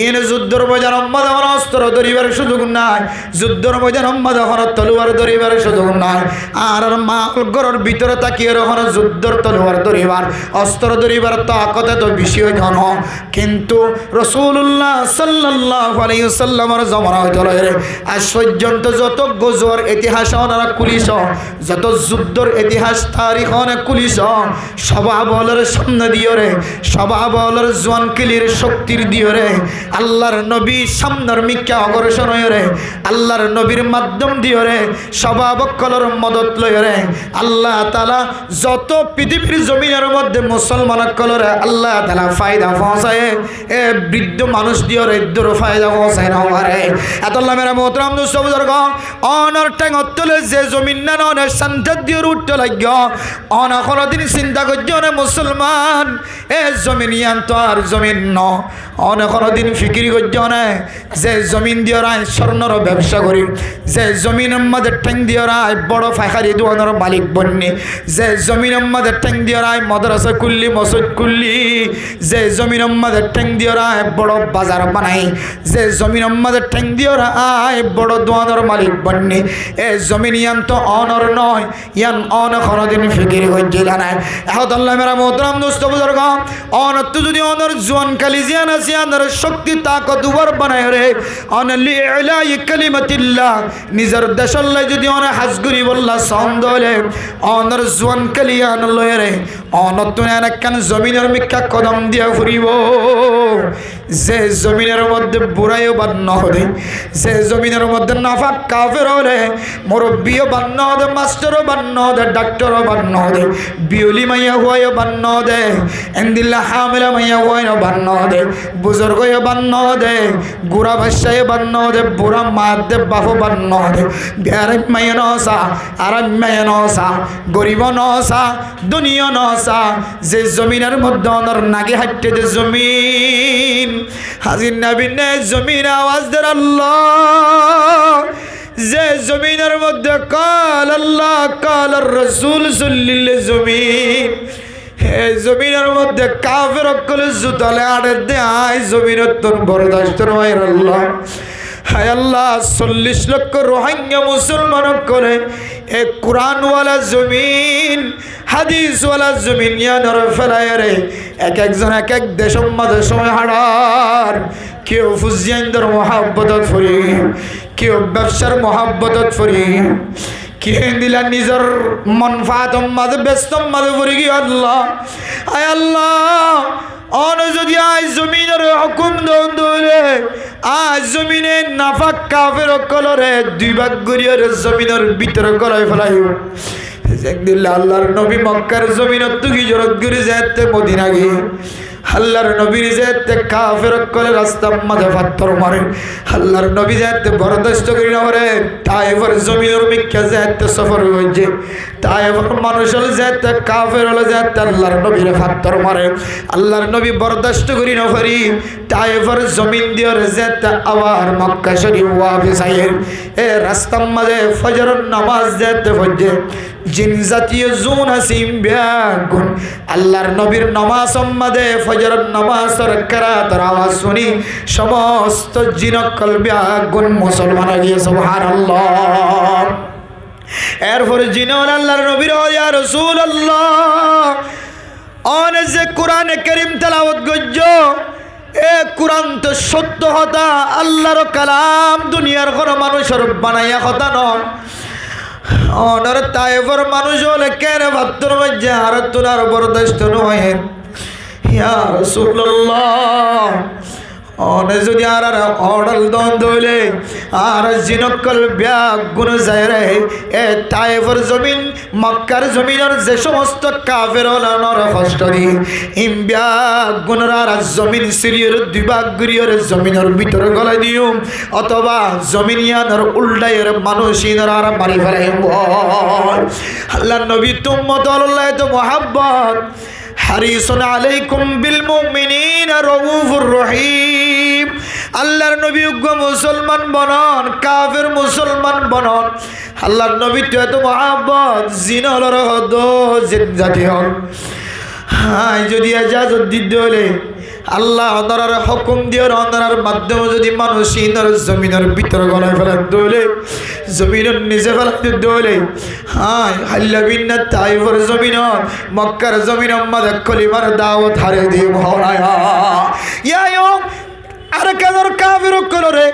ine zuddor moidanor mazé hono ostoro dóribar cúzuk nai, zuddor moidanor mazé hono toluwar dóribar cúzuk nai. Añárar ma ókkol góror bútore tákiyóre hono zuddor toluwar dóribar, ostoro dóribar takote to beci óito no. Kintu Rosulullah sallallahu alaihi wasallamor zomana óite loiyóre aij foijjonto zoto gozuwar itihas onora kúliso, zoto zuddor itihas tarik one kúliso, cabab ókkolor samne diyóre, cabab ókkolor zuwan kelir coktir diyóre, Allar nobi samnor mikká ogorcon óiyore, Allar nobir maddom diyore, cabab ókkolor modot loiyore, Allah taala zoto pitibir zominor modde musolman ókkolore Allah taala faida foóñsaye, e briddo manúc diyore eddur faida foóñsai no fare. Etolla mere muhtaram dustó buzurgo, onor théngor tole ze zomin nán one santat diyore uthto laiggó, one honodin sinta goijjó ne musolman, e zomin yián to ar zomin no. One honodin fikir goijjó ne, ze zomin diyore añí cornor bebsa gorí, ze zominor modde théng diyore añí boro faikari duanor malik bonni, ze zominor modde théng diyore añí modrasa kulli, mosjid kulli, ze zominor modde théng diyore añí boro bazar banai, ze zominor modde théng diyore añí boro duanor malik bonni, e zomin yián to onor no. Yián one honodin fikir goijjíla nai. Ehótolla mere muhtaram dustó buzurgo, onottú zodi onor zuan kali ziyán asé, yiánore cokti takotwar banaiyore, one li ila'i kalimatillah, nizor decólla zodi one ham goríbolla soón dóile, onor zuan kali yián loiyore, onottú en ekkán zominor mikká kodom diya foribó. Ze zominor modde buraye bad no de, ze zominor modde nafak kafer ókkole, murubbiye bad no de, mastore bad no de, daktore bad no de, biyuli maiyafuwaye bad no de, endilla hamila maiyafuwaye bad no de, buzurgoye bad no de, gura baccaye bad no de, bura maa de, bafe bad no de, biyaram maiye no sa, aram maiye no sa, goribe no sa, duniya no sa, ze zominor modde onor nagi háitte de zomin. Hazir na binne zomin awaz der Allah. Ze zominor modde qala Allah, qala Rasul sollile zomin. E zominor modde kafer ókkole zutale añçer de, añí zominottún bordasto no óir Allah. Hay Allah, sollic lokko Rohingya musolman ókkole e Kuran wala zomin, hadis wala zomin iyanore felaiyore ek ek zon ek ek decor maze somoi haçar. Keu fuaindor muhabbotot fori, keu bebsar muhabbotot fori, keu endilla nizor monfaator maze, bestor maze fori giyé Allah. Ay Allah, one zodi añí zominore hukum don de óile, añí zomine nafak kafer ókkolore dui bak goriyore zominor bútore golai felaiyo. Zendilla Allahr nobi Mokkar zominottú hijrot gori zette Modina giyé, Allahr nobire zette kafer ókkole rastar maze fattor mare, Allahr nobi zette bordasto gori no fare, Taifor zominor mikká zette sofor goijje, Taifor manúc ókkol zette kafer ókkole zette Allahr nobire fattor mare, Allahr nobi bordasto gori no fari Taifor zomin diyore zette abar Mokka Corif wafes aiyer, e rastar maze fozoror nomaz zette foijje, Jin zatiyo zun asé ín beggún Allahr nobir nomazor maze, fozoror nomazor kerator awaz funi somosto jin ókkol beggún musolman ói giyé. Subhanallah. Erfore jine ókkole Allahr nobire hoó, "Ya Rosulallah, one ze Kurane Kerim telawot goijjó, e Kuran to sótto hotá, Allahr kalam, duniyar hono manúcor banaiya hotá no. Onore Taifor manúc ókkole kene fattor maijje, añárattún ar bordasto no óiye. Ya Rosulallah, one zodi añárare order don de óile, añára jin ókkol beggún zaiyore e Taifor zomin, Mokkar zominor ze somosto kafer ókkolore hosto di, ín beggúnore añára zomin siriyore dui bak goriyore zominor bútore golai diyum, otoba zomin iyanore uldaiyore manúc ínore añára mari felaiyum goi." Allahr nobir ummot ókkolor loi eto muhabbot. Harisun alaikum bil mu'minina raufur rahim. Allahr nobi uggwá musolman bonon, kafer musolman bonon, Allahr nobittú eto muhabbot, jin ókkolore hoó de, "Jin zati ókkol, añí zodi ejazot di de óile, Allah onorare hukum diyore onorar maddome zodi manúc ínore zominor bútore golai felai de óile, zominor nize felai de óile, añí hailla binna Taifor zominot, Mokkar zominor maze kolimar dawot hare diyum hoó na." Ya, ya, Arkanor kafer ókkolore,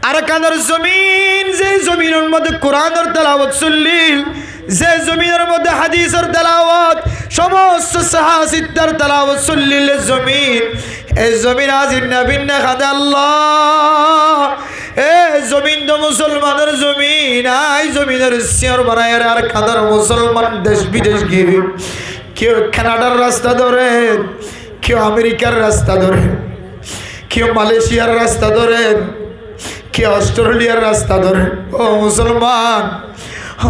Arkanor zomin, ze zominor modde Kuranor telawot sollil, ze zominor modde hadisor telawot, somosto sahá sittar telawot sollil e zomin, e zomin aijja binna kande Allah. E zomin to musolmanor zomin, añí zominore siyór banaiyore Arkanor musolman dec bidec giyé. Keu Kanadar rasta dórer, keu Amerikar rasta dórer, keu Malaysiar rasta dórer, keu Australiyar rasta dórer. Ó musolman,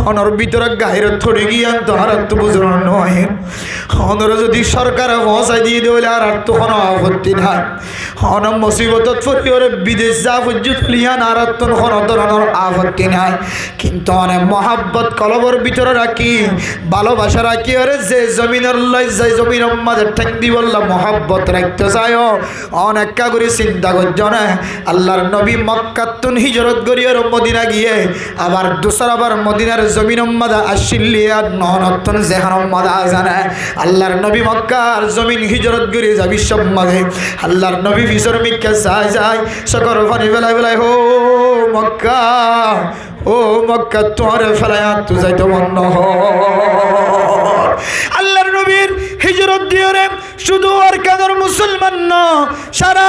onor bútore gairot fori giyé, yián to añárattú buzon no óiye. Onore zodi sorkare foóñsai di de óile añárattú hono afotti nai. Hono musibotot foriyore bidec za foijjó de óile yián añárattú hono dóronor afotti nai. Kintu one muhabbot kolbor bútore rakí, bálobaca rakíyore ze zominor loi, ze zominor maze théng dibolla muhabbot raikto saiyó, one ekká gorí sinta goijjó né, Allahr nobi Mokkattún hijrot goríyore Modina giyé, abar dusárabar Modinar zominor maze aiccíl de yián noó, nottún zehanor maze asé né, Allahr nobi Mokkar zomin hijrot gorí zaibar cómot maze Allahr nobi fisór mikká sai sai, sókor faní félai félai hoó, "Ó Mokka, ó Mokka, tuáñre félai añáttu zaito mon no hoór." Allahr nobir hijrot diyore cúdu Arkanor musolman no, sára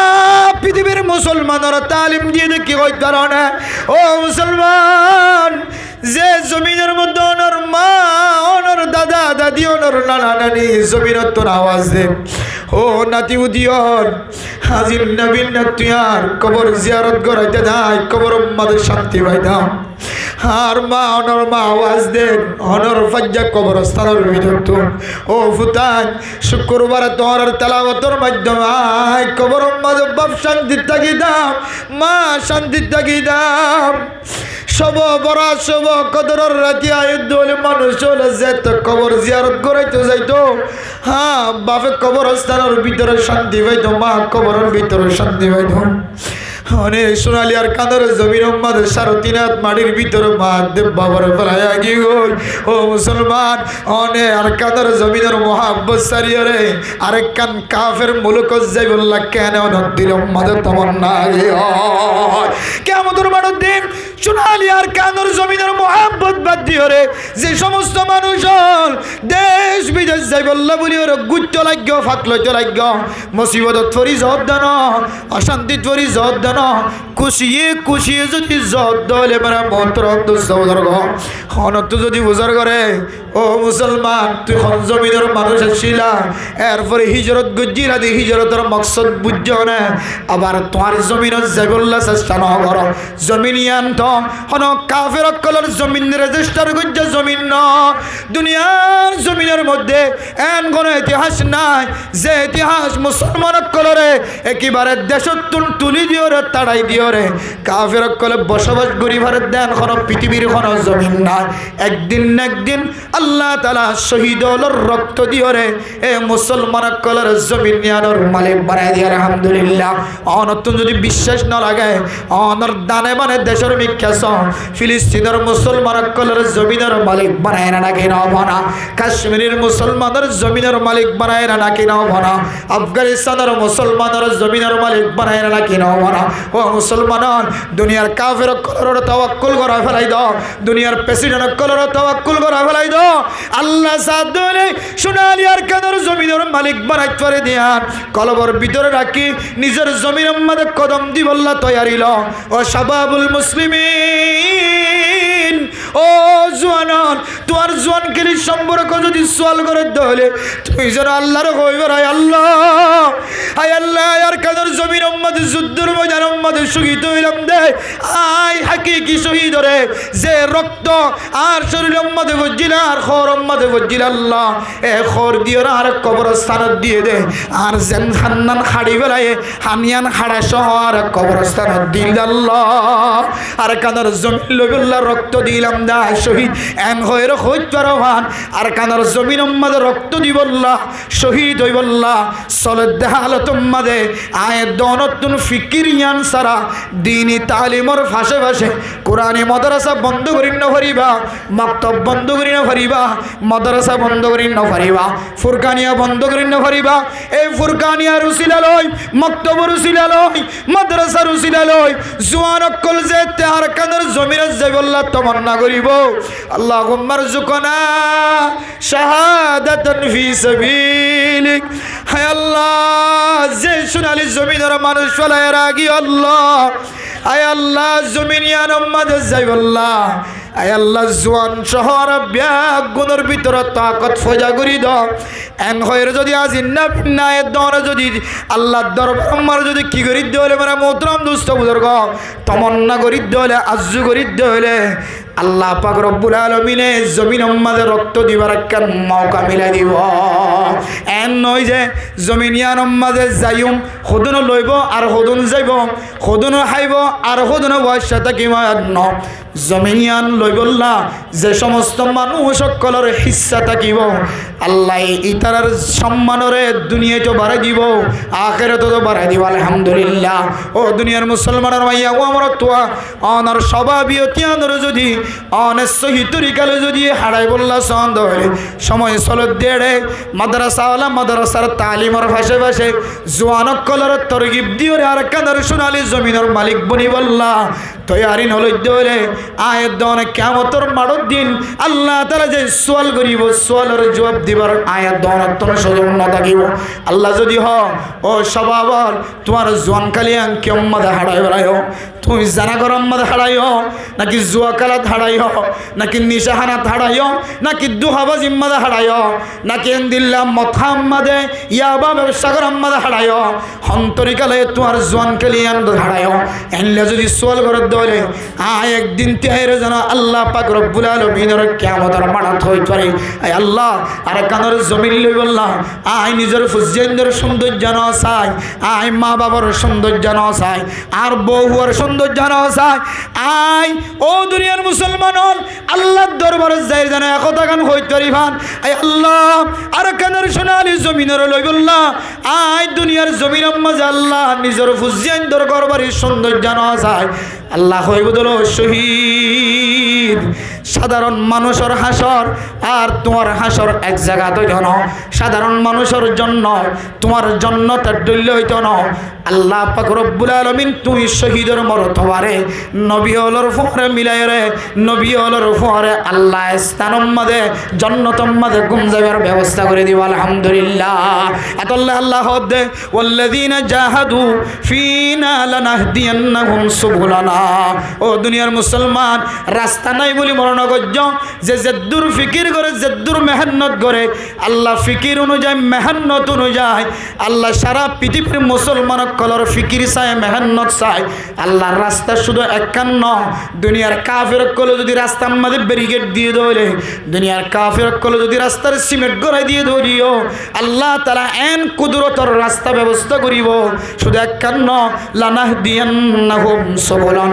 fitibir musolmanore talim diyé de ki hoitó faro né, ó musolman, ze zominor modde onor ma, onor dada dadi, onor nana nani zominottún awaz de, "Ó nati futiyon, aijja binna tuáñr kobor ziyarot goraite dai, koboror maze cánti faitám. Ar ma, onor ma awaz der, onor faijja koborstanor bútorottún. Ó futain, cúkkurbare tuáñrar telawotor maiddome añí koboror mazé baf cántit tákidam, ma cántit tákidam. Cóbo borat, cóbo kodoror rati aiyé dóile manúic ókkole zeto kobor ziyarot goráito zaito, há, bafe koborstanor bútore cánti faito, ma koboror bútore cánti faito. One Cúnali Arkanor zominor mazé sare tin át maçir bútore ma de babare félaiya giyói. Ó musolman, one Arkanor zominor muhabbot sáriyoré arekkán kafer mulukot zaibolla kene onor dilor mazé tomonna giyói? Kiyamotor maçor din Cúnali Arkanor zominor muhabbot bad diyoré ze somosto manúic ókkol dec bidec zaibolla buli óre guitto laiggó, fak loito laiggó, musibotot fori zodde no, ocántit fori zodde no, kúciye kúciye zodi zodde óile mera muhtarom dustó buzurgó, honottú zodi buzurgóre, ó musolman, tui hon zominor manúic accíla, erfore hijrot goijjíla de hijrotor moksod buijjó né, abar tuáñr zominot zaibolla cesta no goró. Zomin yián to hono kafer ókkolor zomin, rejistar goijjá zomin no. Duniyar zominor modde en hono itihas nai, ze itihas musolman ókkolore ekebare decottún tuli diyoré, taçai diyoré, kafer ókkole bosobas gorí faredde en hono pitibir hono zomin nai. Ek din na ek din Allah taala cóhid ókkolor rokto diyoré e musolman ókkolor zomin yiánor malik banai diye, alhamdulillah. Onottún zodi biccác no lage, onor dane bane decor mikká só, Filistinor musolman ókkolor zominor malik banaiyé né náki no bana? Kacmirir musolmanor zominor malik banaiyé né náki no bana? Afganistanor musolmanor zominor malik banaiyé né náki no bana? Ó musolman, duniyar kafer ókkolore tawakkul gorá félai do, duniyar president ókkolore tawakkul gorá félai do. Allah saá de óile Cúnali Arkanor zominor malik banait fare de yián kolbor bútore rakí nizor zominor mazé kodom dibolla toiyari lo. Ó cababul muslimin, ó zuwan ókkol, tuáñr zuwan kelir somporke zodi sual goré de óile, tuñí zeno Allahre hoiba, Ai Allah, Ai Allah, Arkanor zominor mazé zuddor moidanor mazé cóhid óilam de, añí hakiki cóhid óre, ze rokto añár córilor mazé foijjíl, añár hoóror mazé foijjíl Allah, e hoór diyoré añáre koborstanot diye de. Añár zen hannan haçi félaiye, han yián haça sóho añáre koborstanot dil de Allah. Arkanor zomin loibolla rokto dilam de, cóhid en hoiyóre hoit faro fán. Arkanor zominor mazé rokto dibolla, cóhid óibolla, soledde halotor mazé añí e dónottún fikir yián sára dini talimor face face Kurani madrasa bondo gorí no fariba, moktob bondo gorí no fariba, madrasa bondo gorí no fariba, Furkaniya bondo gorí no fariba. E Furkaniyar usila loi, moktobor usila loi, madrasar usila loi, zuwan ókkol zette Arkanor zominot zaibolla tomonna goribo. Allahumma rzuqna shahadatan fi sabilik. Hai Allah, ze Cúnali zominor manúic félaiyoré giyé Allah, Ai Allah, zomin yiánor mazé zaibolla, ai Allah, zuwan sóho añára beggúnor bútore takot foida gorí do. En hoiyóre zodi aijja na finna e dóne zodi Allahr dorbaror mazé zodi ki gorí de óile, mera muhtarom dustó buzurgó, tomonna gorí de óile, arzu gorí de óile, Allah pak Robbul Alamine zominor mazé rokto dibar ekkán mouka milai dibo. En no ze zomin yiánor mazé zaiyum, hodún loibo ar hodún zaibo, hodún háibo ar hodún uácca tákibo, en no. Zomin yián loibolla ze somosto manúic ókkolor hissa tákibo, Allaye ítarar sommanoré duniyait ó barai dibo, akératot ó barai dibo. Alhamdulillah. Ó duniyar musolmanor maiya, ó añár tuwa, onor cobabiyot yiánoré zodi one sóhi torika loi zodi haçaibolla soón de óile, somoi soledde éçe madrasawala madrasar talimor face face zuwan ókkoloré torgib diyoré Arkanor cúnali zominor malik bonibolla toiyari no loidde óile, añí e dóne kiyamotor maçor din Allah taala ze sual goribo, sualor juwab dibar añí e dónottún cúzug no tákibo. Allah zodi hoó, ó cobabol, tuáñr zuwan kali yián kiyór mazé haçai félaiyo? Tuñí zana goror mazé haçaiyo, náki zuwa kélat haçaiyo, náki nica hánat haçaiyo, náki duhabazir mazé haçaiyo, náki endilla mod hár mazé, yaba bebsa goror mazé haçaiyo? Hon torika loi tuáñr zuwan kali yián haçaiyo? Endilla zodi sual goró de óile, añí ek din Tiyaré zano Allah pak Robbul Alaminor kiyamotor maçot hoói fare, "Ai Allah, Arkanor zomin loibolla añí nizor fuainor cóndoijja no sai, añí ma-bafor cóndoijja no sai, añár boufuar cóndoijja no sai, añí ó duniyar musolman ól Allar dorbarot zaiyóre zano e hotágan hoói fari fán, 'Ai Allah, Arkanor cúnali zominore loibolla añí duniyar zominor mazé Allah nizor fuainor gór barir cóndoijja no sai.'" Allah hoóibo de ólo cóhid, sadaron manúcor hácor ar tuáñr hácor ek zagat óito no, sadaron manúcor jonnot, tuáñr jonnot ek dóilla óito no. Allah pak Robbul Alamin tuñí cóhidor mortobare nobi ólor fúañre milaiyóre, nobi ólor fúañre Allah estan ot mazé, jonnot ot mazé gúm zaibar bebosta gorí dibo, Alhamdulillah. Etolla Allah hoódde, "والذين جاهدوا فينا لنهدينهم سبلنا." Ó duniyar musolman, rasta nai buli mone no goijjó. Ze zeddúr fikir goré, zeddúr mehennot goré, Allah fikir onuzai, mehennot onuzai Allah sara fitibir musolman ókkolor fikir sai, mehennot sai. Allar rasta cúdu ekkán no. Duniyar kafer ókkole zodi rastar mazé beriged diyé de óile, duniyar kafer ókkole zodi rastar simet gorái diyé de óileyo, Allah taala en kudurotor rasta bebosta goríbo, cúdu ekkán no, "لنهدينهم سبلنا."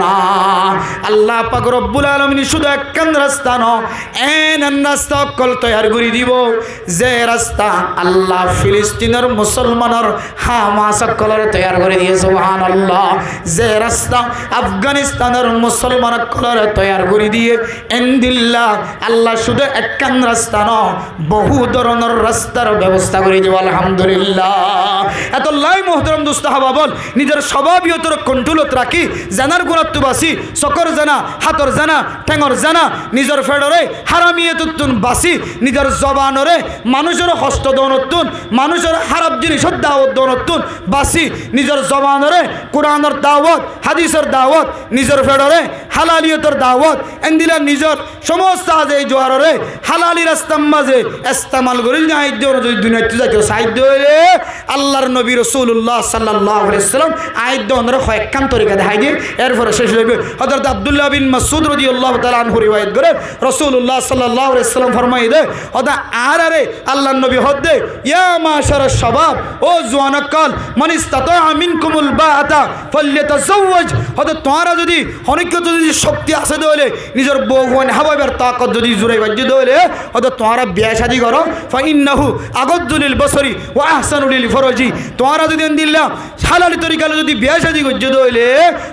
Allah pak Robbul Alamin cúdu ekkán rasta no, en en rasta ókkol toiyar gorí dibo, ze rasta Allah Filistinor musolmanor Hamas ókkolore toiyar gorí diyé, subhanallah. Ze rasta Afganistanor musolman ókkolore toiyar gorí diyé, endilla Allah cúdu ekkán rasta no, bohú doronor rastar bebosta gorí dibo, Alhamdulillah. Etolla muhtaram dustó ahbab ól, nizor sobabiyotor kontrolot rakí, zenar gunattú basí, sokor zena, hátor zena, thengor zena, nizor feçore haramiyotottún basí, nizor zobanore manúcore hosto donottún, manúcore hárap jinisor dawot donottún basí, nizor zobanore Kuranor dawot, hadisor dawot, nizor feçore halaliyotor dawot, endilla nizor somosto azai juarore halali rastar mazé estemal gorí zodi añí de ónore zodi duniyattú zaito sai de óile, Allar nobi Rosulullah sallallahu alaihi wasallam añí de ónore hoekkán torika dehái diyé, erfore céc ói zaibo. Hozorot Abdullah bin Masud rodiyallahu taala anhu riwayet goré, Rosulullah sallallahu alaihi wasallam formaiyé de, hoda añárare Allar nobi hoódde, "يا معشر الشباب", ó zuan ókkol, "من استطاع منكم الباءة فليتزوج." Hoódde tuáñra zodi honókiyót zodi cokti asé de óile, nizor bou fuain hábaibar takot zodi zurai faijjó de óile, hoódde tuáñra biya cádi goró, "فإنه أغض للبصر وأحصن للفرج." Tuáñra zodi endilla halali torikale zodi biya cádi goijjó de óile,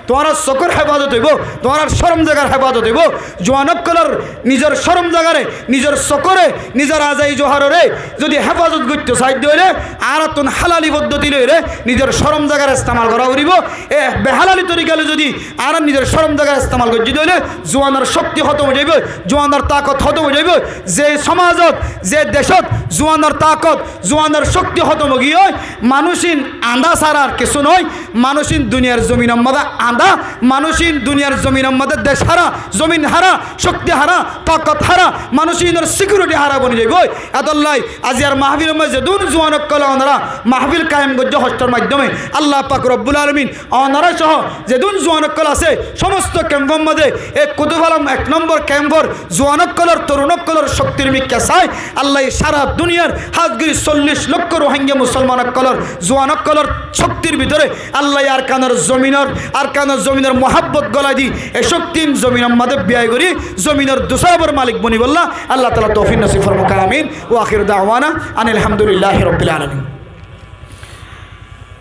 tuáñrar sokor hefazot óibo, tuáñrar corom zagar hefazot óibo. Zuan ókkolor nizor corom zagare, nizor sokore, nizor azai juarore zodi hefazot goitto sai de óile, añárattún halali foddoti loire nizor corom zagar estemal gorá foribo. E behalali torikale zodi añára nizor corom zagar estemal goijjí de óile, zuanor cokti hótom ói zaibo, zuanor takot hótom ói zaibo. Ze somazot, ze decót zuanor takot, zuanor cokti hótom ói giyói, manúic ín añdá sára ar kessú noó. Manúic ín duniyar zominor mazé añdá, manúic ín duniyar zominor mazé dec hára, zomin hára, cokti hára, takot hára, manúic ínor sikiuriti hára boni zaibói. Etolla aziyar mahfilor mazé zedún zuan ókkol onora mahfil kayem goijjó hostor maiddome, Allah pak Robbul Alamin onora sóho zedún zuan ókkol asé, somosto kemfor mazé, e Kutufalam ek nombor kemfor zuan ókkolor, torun ókkolor coktir mikká sai, Allaye sára duniyar hás gorí sollic lokko Ruáingga musolman ókkolor zuan ókkolor coktir bútore Allaye Arkanor zominor, Arkanor zominor muhábbot golai di, e cokti ín zominor mazé biyai gorí, zominor dusábor malik bonibolla Allah taala toufik nosib formok, amin. Wa akhiru da'wana anil hamdulillahi rabbil alamin.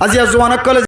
Aziya zuan ókkole